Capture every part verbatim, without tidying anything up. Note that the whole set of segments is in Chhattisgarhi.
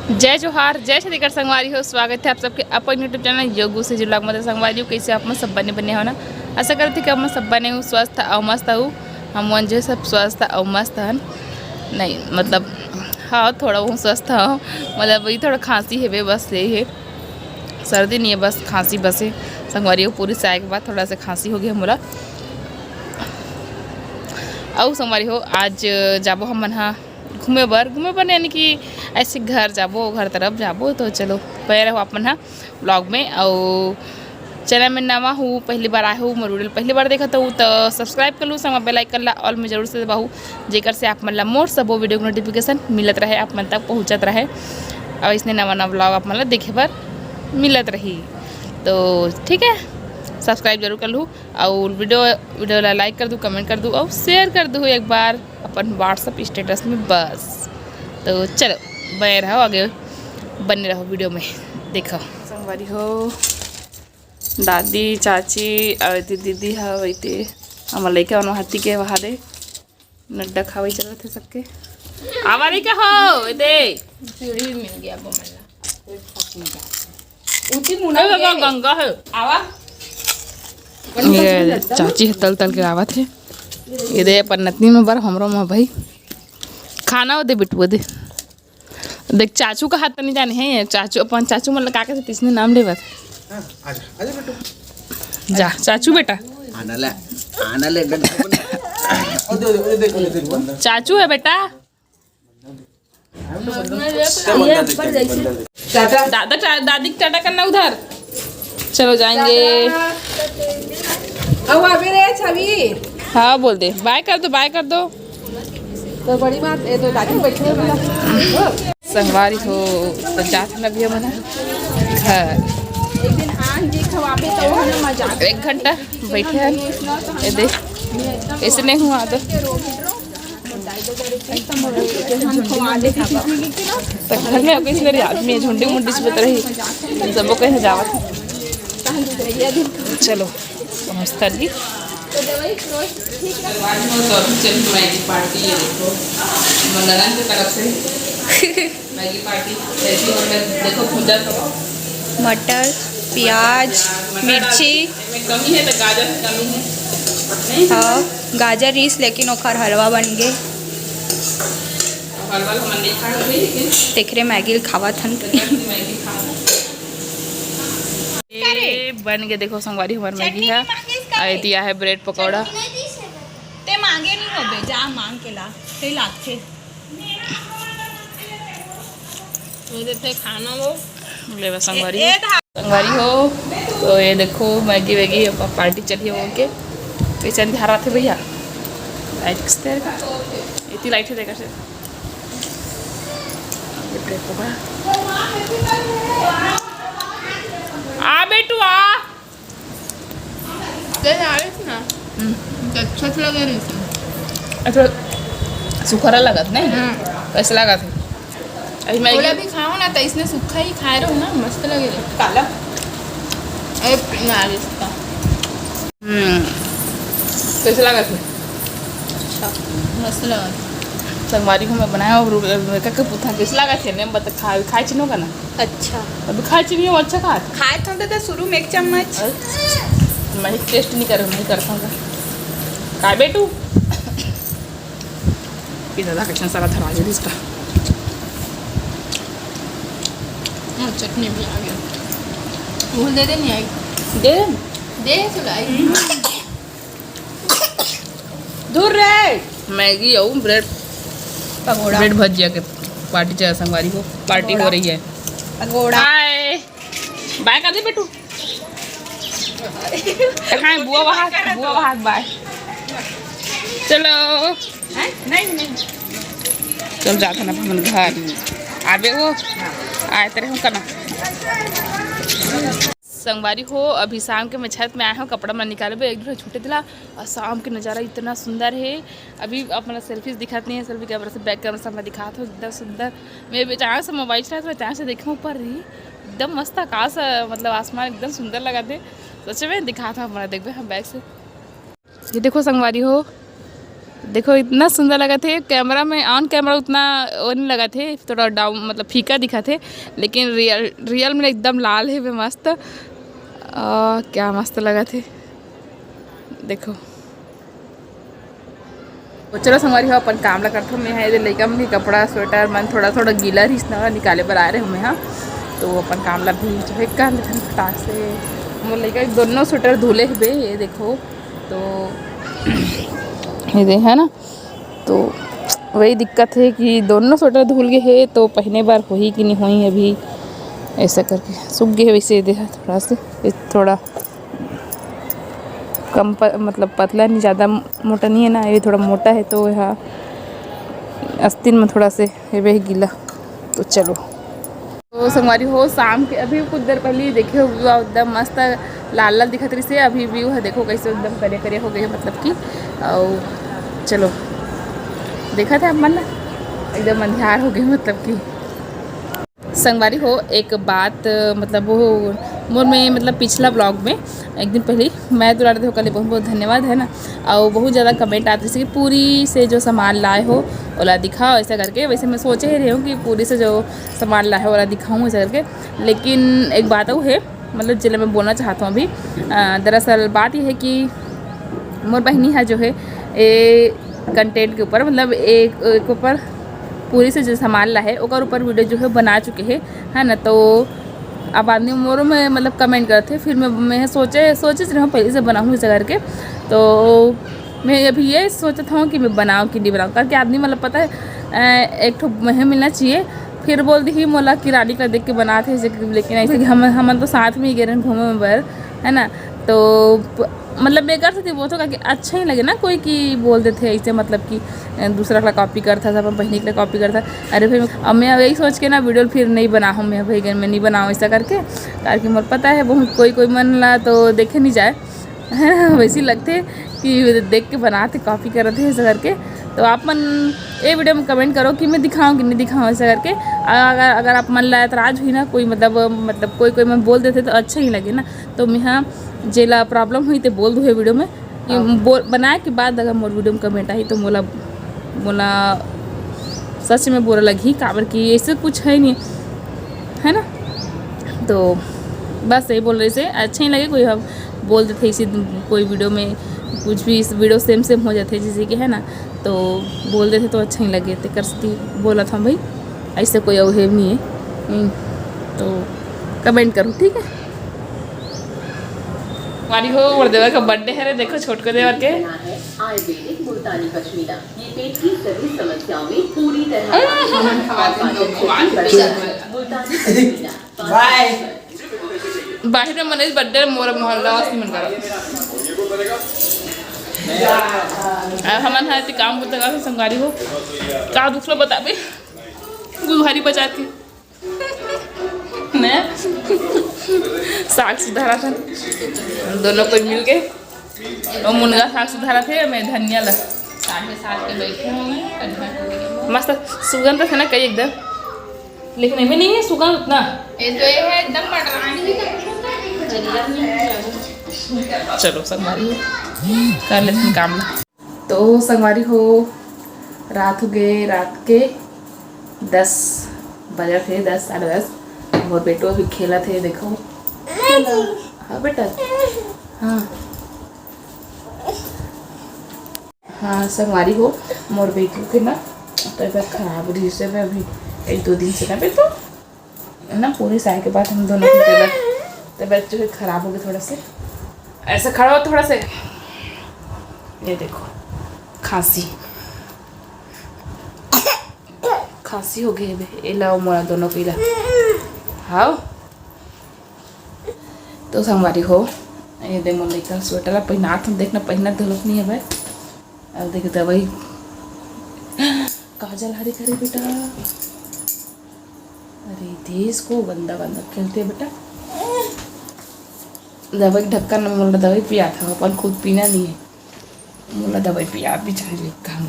जय जोहार, जय छत्तीसगढ़ संगवारी हो, स्वागत है आप सबके अपन YouTube चैनल योगू से जुलाग। मतलब संगवारी हो, कैसे आप मन सब बने बने हो ना? आशा करत हूँ कि आप मन सब बने हो, स्वस्थ अउ मस्त हो। हम मन जो है सब स्वस्थ अउ मस्त हन, नहीं मतलब हाँ, थोड़ा बहुत स्वस्थ हो, मतलब ये थोड़ा खांसी है बे, बस यही है, सर्दी नहीं है, बस खांसी बस है। संगवारी हो, पूरी से आए के बाद थोड़ा सा खांसी हो गया मोला। अउ संगवारी हो, आज जाबो हम मन हा घूमे बर, घूमे बर यानी कि ऐसे घर जाबो, घर तरफ जाबो। तो चलो, बने रहो आप मन हा vlog में। अउ चैनल में नवा हूँ, पहली बार आए हूँ, मोर वीडियो पहली बार देखत हूँ, तो subscribe कर लूँ, संग बेल आइकन ला ऑल में जरूर से दबाहू, जेकर से आप मन ला मोर सबो वीडियो के नोटिफिकेशन मिलत रहे, आप मन तक पहुँचत रहे, और इसने नवा नवा vlog आप मन ला देखे बर मिलत रही। तो ठीक है, सब्सक्राइब जरूर कर लूँ, और वीडियो वीडियो ला लाइक कर दू, कमेंट कर दू, और शेयर कर दू एक बार अपन WhatsApp स्टेटस में बस। तो चलो, बने रहो आगे, बने रहो वीडियो में, देखो। संगवारी हो, दादी, चाची अउ एती दीदी ह वैते हमर लइका मन हाथी के वहा दे नड्डा खावई चलत हे सबके। आवा लइका हो, ए दे। सीढ़ी मिल गया वो मला। उची मुना ए बाबा, गंगा है। आवा। ये चाची ह तल तल के आवत हे। ये दे अपन नतनी में बर हमरो में भाई खाना वो दे बिटुआ दे। देख, चाचू का हाथ तो नहीं जाने है, चाचू अपन चाचू मन ला का कथे, तिसने नाम लेवत। हाँ, आजा, आजा बेटा। जा चाचू बेटा। आना ले, आना ले, डंडा बना। ओ दे, दे, देखो, देखो, देखो। चाचू है बेटा। टाटा। दादा टा-, दादी की टाटा करना उधर। चलो जाएंगे। अब अबे रे छवि। हाँ बोल दे, बाय कर दो, बाय कर दो। तो बड़ी बात, ये तो दादी बैठे हैं बोला। संगवारी हो, तो जात न भी मना घर। एक दिन आन जी खवाबे तो वो ना मजाक। एक घंटा बैठे हैं, ये दे, इसने हुआ तो। तो घर में अब इसलिए आदमी है, झुंडी मुंडी से बत रही, सबको कहीं जावत है। चलो, नमस्कार जी। तो अभी चल रही मैगी पार्टी, ये देखो, मंडलन की तरफ से मैगी पार्टी। जैसी होटल देखो, पूजा करो। मटर, प्याज, मटर मिर्ची। इसमें कमी है तो गाजर की कमी है। नहीं? हाँ, गाजर रहीस, लेकिन ओखर हलवा बन गे। हलवा तो हमन नहीं खाए होबे, लेकिन तेखरे मैगी ल खावत हन। मैगी खाओ। ये बन गे, देखो संगवारी, हमर मैगी है। अउ एती आहे ब्रेड पकौड़ा। ते मांगे नहीं होबे, जा मांग के ला, ते लागथे। ये देखे खाना वो। ले बस संगवारी हो। ए, ए, धा- संगवारी हो, तो ये देखो मैगी वैगी, अब पार्टी चलिए बोल के। कैसे अंधारा थे भैया, लाइट किस तरह का? इतनी लाइट है, देखा से। ये ब्रेड पकौड़ा। आ बेटू आ। तेल आ रही थी ना? हम्म। तो अच्छा तो लगे रही थी। अच्छा, सुखरा लगत नहीं? हम्म। कैसे लगत है? अभी मैगी ओला भी खाओ ना, तो इसने सूखा ही खाए रहो ना, मस्त लगे रही। काला? अरे, ना, इसका। हम्म। कैसे लगत है? अच्छा, मस्त लगत है। संगवारी को मैं बनाया और रू-, का, का पूछा, कैसे लगत है? ने बता, खा, खाए चिन्हो का ना? अच्छा। अभी खाए चिन्हो, अच्छा खा। खाए तो, तो, तो शुरू में एक चम्मच। अरे, मैं टेस्ट नहीं कर, नहीं करता हूँ। काय बेटू? ये दादा कैसन सारा धरा दे इसका। हाँ, चटनी भी आ गया। भूल दे दे, नहीं आई। दे। दे, चलो, आई। दूर रे। मैगी अउ ब्रेड, पकौड़ा। ब्रेड भजिया के पार्टी चला संगवारी हो, पार्टी हो पकौड़ा। रही है। पकौड़ा। हाय। बाय कर दे बेटू। कहाँ है बुआ वहाँ? बुआ वहाँ, बाय। चलो। हैं? नहीं, नहीं। चल जात हन अपन घर। आबे हो? आए तेरे हम करना। संगवारी हो, अभी शाम के मैं छत में आए हूँ, कपड़ा मैं निकालबे, एक दो छूटे दिला। और शाम के नज़ारा इतना सुंदर है। अभी आप मतलब सेल्फीज दिखात नहीं है, सेल्फी कैमरा से, बैक कैमरा से मैं दिखात हूँ, इतना सुंदर। मैं अचानक से मोबाइल चलात हूँ, अचानक से देखे ऊपर रही, एकदम मस्त आकाश है, मतलब आसमान एकदम सुंदर लगत हे। सच में दिखात हूँ, आप मन ला देखबे हम बैक से। ये देखो संगवारी हो, देखो, इतना सुंदर लगत हे। कैमरा में, on camera उतना वो नहीं लगत हे, थोड़ा डाउन, मतलब फीका दिखत हे, लेकिन रियल, रियल में एकदम लाल हे बे, मस्त। आ, क्या मस्त लगत हे, देखो। तो चलो संगवारी हो, अपन काम ला करथो। मैं हा एदे लइका मन के कपड़ा, स्वेटर मन थोड़ा थोड़ा गीला रहिस ना, निकाले बर आए रहे मैं हा, तो अपन काम ला भी जो है कर लेथन फटाक से। मोर लइका के दोनों स्वेटर धुले हबे, ये देखो, तो ये दे है ना, तो वही दिक्कत है कि दोनों स्वेटर धुल गए है, तो पहने बार होही कि नहीं होही अभी, ऐसा करके सूख गए है। वैसे ये दे थोड़ा से, ये थोड़ा कम प-, मतलब पतला नहीं, ज़्यादा मोटा नहीं है ना, ये थोड़ा मोटा है, तो यहाँ आस्तीन में थोड़ा से ये भी गीला। तो चलो, तो संगवारी हो, शाम के अभी कुछ देर पहले देखे हो, view एकदम मस्त लाल लाल दिखत रहिस हे। अभी view है, देखो कैसे एकदम करे करे हो गए है, मतलब कि। और चलो, देखा था आप मन ना, एकदम अंधियार हो गए, मतलब कि। संगवारी हो, एक बात, मतलब वो मोर में, मतलब पिछला vlog में एक दिन पहले मैं दुलार दे हो, कहले बहुत बहुत धन्यवाद है ना। और बहुत ज़्यादा comment आते कि पूरी से जो सामान लाए हो ओला दिखाओ, ऐसा करके। वैसे मैं सोचे ही रही हूँ कि पूरी से जो सामान लाए हो ओला दिखाऊँ, ऐसा करके। लेकिन एक बात अउ है, मतलब जेला मैं बोलना चाहता हूँ अभी। अ, दरअसल बात ये है कि मोर बहिनी है जो है, ए content के ऊपर, मतलब एक, एक ऊपर पूरी से जो सामान ला है ओकर ऊपर video जो है बना चुके हैं, है ना। तो अब आदमी मोरो में मतलब comment करते, फिर मैं, मैं सोचे सोचे रहे हूँ पहले से बनाऊँ ऐसा करके। तो मैं अभी ये सोचत हूँ कि मैं बनाऊँ कि नहीं बनाऊँ, करके आदमी मतलब पता है, अ, एक ठो मुँहे मिलना चाहिए। फिर बोल दी मोला कि रानी का देख के बनात है, लेकिन ऐसे कि हम, हमन तो साथ में ही गए रहन घूमे बर, है ना। तो प-, मतलब बेकार से बोलते हो, काकि अच्छा ही लगे ना कोई कि बोल देते हैं ऐसे, मतलब कि, अ, दूसरा का copy करता था, अपन बहिनी का copy करता। अरे भाई, अब मैं यही सोच के ना video फिर नहीं बना हूँ, मैं भाई मैं नहीं बनाऊँ ऐसा करके, ताकि मोर पता है बहुत कोई कोई मन ला तो देखे नहीं जाए। वैसे ही लगते कि देख के बनाते, copy करते हैं ऐसा करके। तो आप मन ये video में comment करो कि मैं दिखाऊँ कि नहीं दिखाऊँ ऐसा करके। अगर, अगर आप मन ला एतराज हुई ना कोई, मतलब, मतलब कोई कोई मन बोल देते तो अच्छा ही लगे ना। तो मैं हाँ, जेला problem हुई ते बोल दूँ video में कि हाँ। बोल, बनाए के बाद अगर मोर video में comment आई तो मोला, मोला सच में बुरा लगही, काबर कि ऐसे कुछ है नहीं, है ना। तो बस यही बोल रहे से अच्छा ही लगे कोई हम बोल देते इसी कोई video में कुछ भी, इस video same same हो जाते जैसे कि, है ना, तो बोल देते तो अच्छा ही लगे। तेकर सेती बोला था भाई, ऐसे कोई अवहेव नहीं है। हम्म, तो comment करो, ठीक है। संगवारी हो, मोर देवर का birthday है रे, देखो छोटको देवर के। आयुर्वेदिक मुल्तानी पश्मीना, ये पेट की सभी समस्याओं में पूरी तरह मुल्तानी पश्मीना। बाय। बाहिर में मनई birthday, मोर मोहल्ला वासी मन करा। अब हमन हा एती काम बुता करत संगवारी हो, का दुख लो बताबे, गुरुहारी बचात के। ने साग सुधारत हन दोनों कोई मिल के। वो मुनगा साग सुधारत हे, मैं धनिया ला। साढ़े सात के बैठे होंगे, कटहर टूट गया। मस्त सुगंध है ना कई एकदम, लेकिन एमे नहीं है सुगंध उतना। ये तो ये है एकदम मटरानी। चलो संगवारी हो, कर लेते हैं काम ला। तो संगवारी हो, रात हो गए, रात के दस बजत हे, दस, साढ़े दस। मोर बेटो अभी खेलत हे, देखो। हाँ बेटा, हाँ। हाँ संगवारी हो, मोर बेटो के ना तबीयत खराब रहिस हे अभी एक दो दिन से ना बेटो, ना पूरी साय के बाद हम दोनों की तबीयत, तबीयत जो है खराब हो गई थोड़ा से। ऐसे खड़ा हो थोड़ा से, ये देखो खांसी, खांसी हो गई है बे। ये लाओ मोला दोनों पीला। हाँ, तो संगवारी हो, ये दे मोर लइका स्वेटर ला पहिनात हन, देखना पहिनत घलोक नहीं है भाई। अब देख दवाई, काजल हरी करे बेटा। अरे देश को गंदा गंदा खेलते बेटा। दवाई के ढक्कन में मोला दवाई पिया था, अपन खुद पीना नहीं है। मोला दवाई पिया भी चाहिए काम।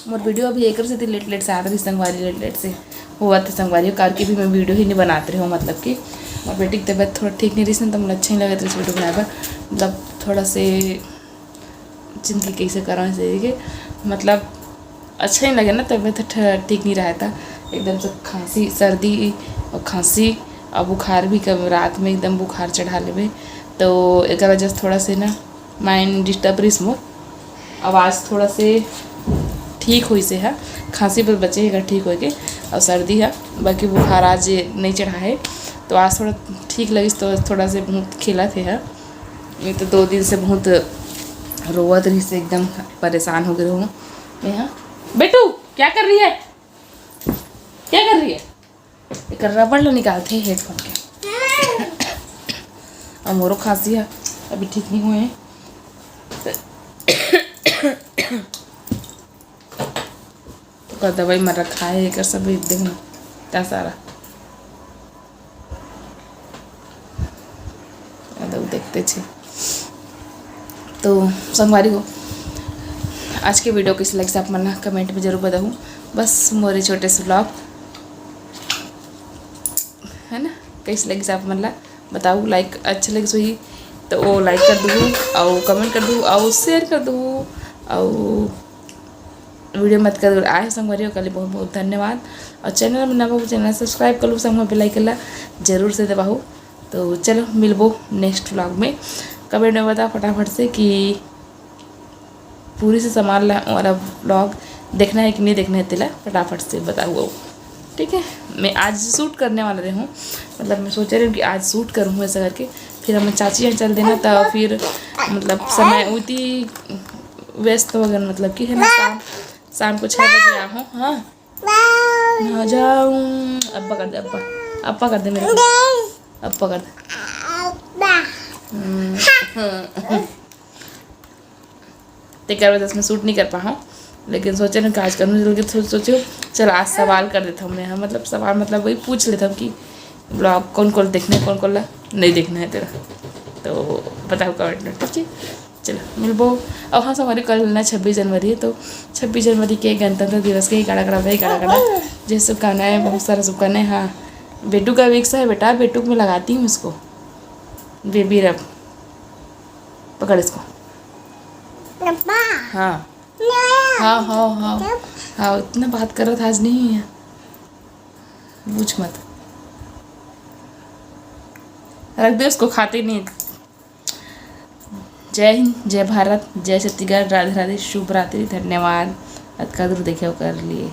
मोर वीडियो अभी एकर सेती लेट लेट से आत रही संगवारी, लेट लेट से होवत हे संगवारी, करके भी मैं वीडियो ही नहीं बनात रही हूँ, मतलब कि मोर बेटी के तबीयत थोड़ा ठीक नहीं रहिस ना, तो मोला अच्छा नहीं लगत रहिस वीडियो बनाए बर। मतलब थोड़ा से जिंदगी कैसे करा से के, मतलब अच्छा नहीं लगे ना, तबीयत ठ-, ठीक नहीं रहता। एकदम से खांसी, सर्दी और खांसी और बुखार भी, कब रात में एकदम बुखार चढ़ा लेवे, तो एक वजह से थोड़ा से ना माइंड डिस्टर्ब रहिस मोर। अब आज थोड़ा से ठीक होइस हे, खांसी बस बचे हे ठीक होए के, और सर्दी है, बाकी बुखार आज नहीं चढ़ा है। तो आज थोड़ा ठीक लगिस, तो थोड़ा से बहुत खेलत हे। ये तो दो दिन से बहुत रोवत रहिस, एकदम परेशान हो गए रहूँ मैं। हाँ बेटू, क्या कर रही है, क्या कर रही है? एक रबड़ लो निकालते हैं हेडफोन के। अब मोरो खांसी है, अभी ठीक नहीं हुए हैं। तो दवाई में रखा है एक सब, देखना क्या सारा। देखते छे। तो संगवारी हो, आज के वीडियो कैसे लगिस आप मन ला कमेंट में जरूर बताहू। बस मोरे छोटे से ब्लॉग है ना, कैसे लगिस आप मन ला बताहू। लाइक अच्छा लगिस होही तो वो लाइक कर दू, और कमेंट कर दू, और शेयर कर दू, और वीडियो मत कर आए संगवारी हो, काली बहुत बहुत धन्यवाद। और चैनल में नवा हो, चैनल सब्सक्राइब कर लू संगवारी, बेल आइकन ला जरूर से दबाहू। तो चलो मिलबो नेक्स्ट व्लॉग में। कमेंट में बताओ फटाफट से कि पूरी से संगवारी ला वाला व्लॉग देखना है कि नहीं देखना है, तेला फटाफट से बताओ। ठीक है, मैं आज शूट करने वाला रही हूँ, मतलब मैं सोच रही हूँ कि आज शूट करूँ ऐसा करके, फिर हम चाची यहाँ चल देना, तो फिर मतलब समय उती व्यस्त हो गए, मतलब कि है ना, शाम शाम को छः बजे आ हूँ। हाँ, ना जाऊँ, अब्बा कर दे, अब्बा, अब्बा कर दे मेरे को, अब्बा कर दे। हम्म। तेकर वजह से मैं शूट नहीं कर पाऊँ, लेकिन सोचे ना कि आज करूँ, चल के सो-, सोचे चल आज सवाल कर देता हूँ मैं। हाँ, मतलब सवाल मतलब वही पूछ लेता हूँ कि ब्लॉग कौन कौन देखना है, कौन कौन ला नहीं देखना है तेरा, तो बताओ कमेंट में, ठीक है? चलो मिलबो। और हाँ संगवारी, कल ना छब्बीस जनवरी है, तो छब्बीस जनवरी के गणतंत्र दिवस के गाड़ा गाड़ा भाई गाड़ा गाड़ा जय शुभकामनाएं, बहुत सारा शुभकामनाएं। हाँ, बेटू का विक्स है बेटा, बेटू में लगाती हूँ इसको, बेबी रब, पकड़ इसको। हाँ हाँ हाँ हाँ हाँ, इतना बात करत आज नहीं है, पूछ मत, रख दे उसको, खाते नहीं। जय हिंद, जय भारत, जय छत्तीसगढ़, राधे राधे, शुभ रात्रि, धन्यवाद अतका दूर देखे कर लिए।